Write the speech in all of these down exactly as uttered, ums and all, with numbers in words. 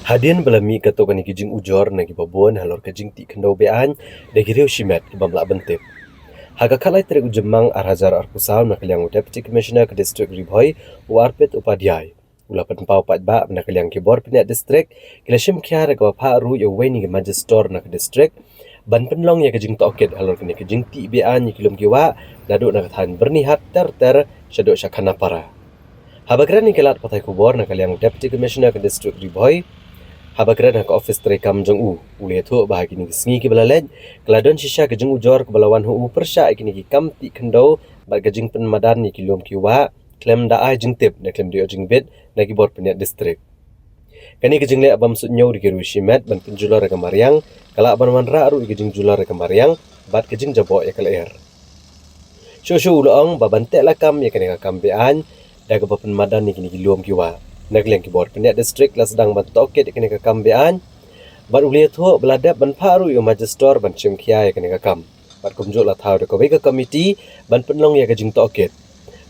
Hadien ba la mih katto katne ki jingujor na kiba bun halor ka jingtih khyndew be-aiñ da ki riew shimet ki bym lah ban tip, ha ka khatlai tarik u Jymmang ar hajar arphew saw, na ka liang u Deputy Commissioner ka District Ri Bhoi, u Arpit Upadhyay, u la pynpaw paidbah ba na ka liang ki bor pynïaid district ki la shim khia da kaba phah ruh ïa uwei na ki magistrate na ka district ban pynlong ïa ka jingtohkit halor kane ka jingtih be-aiñ ïa ki lum ki wah naduh na ka thaiñ Byrnihat ter ter shaduh sha Khanapara. Haba kren ïa ki lad pathai khubor na ka liang u Deputy Commissioner ka District Ri Bhoi, haba kren ha ka office treikam jong u, u la ïathuh ba ha kine ki sngi kiba la leit ka la don shisha ka jingujor kaba la wan ha u pyrshah ïa kine ki kam tih khyndew bad ka jingpynmadan ïa ki lum ki wah khlem da ai jingtip ne khlem da ïoh jingbit na ki bor pynïaid district. Kane ka jingleh bym suidñiew da ki riew shimet ban pynjulor ïa ka mariang ka lah ban wanrah ruh ïa ka jingjulor ïa ka mariang bad ka jingjaboh ïa ka lyer. Shuh shuh u la ong ba ban teh lakam ïa kane ka kam be-aiñ da kaba pynmadan ïa kine ki lum ki wah, na ka liang ki bor pynïaid district la sdang ban tohkit ïa kane ka kam be-aiñ bad u la ïathuh ba la dep ban phah ruh ïa u magistrate ban shim khia ïa kane ka kam. Bad kumjuh la thaw da kawei ka komiti ban pynlong ïa ka jingtohkit.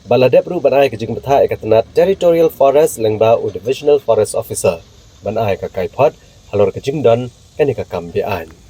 Bad la dep ruh ban ai ka jingbthah ïa ka tnat Territorial Forest lyngba u Divisional Forest Officer ban ai ka kaiphod halor ka jingdon kane ka kam be-aiñ.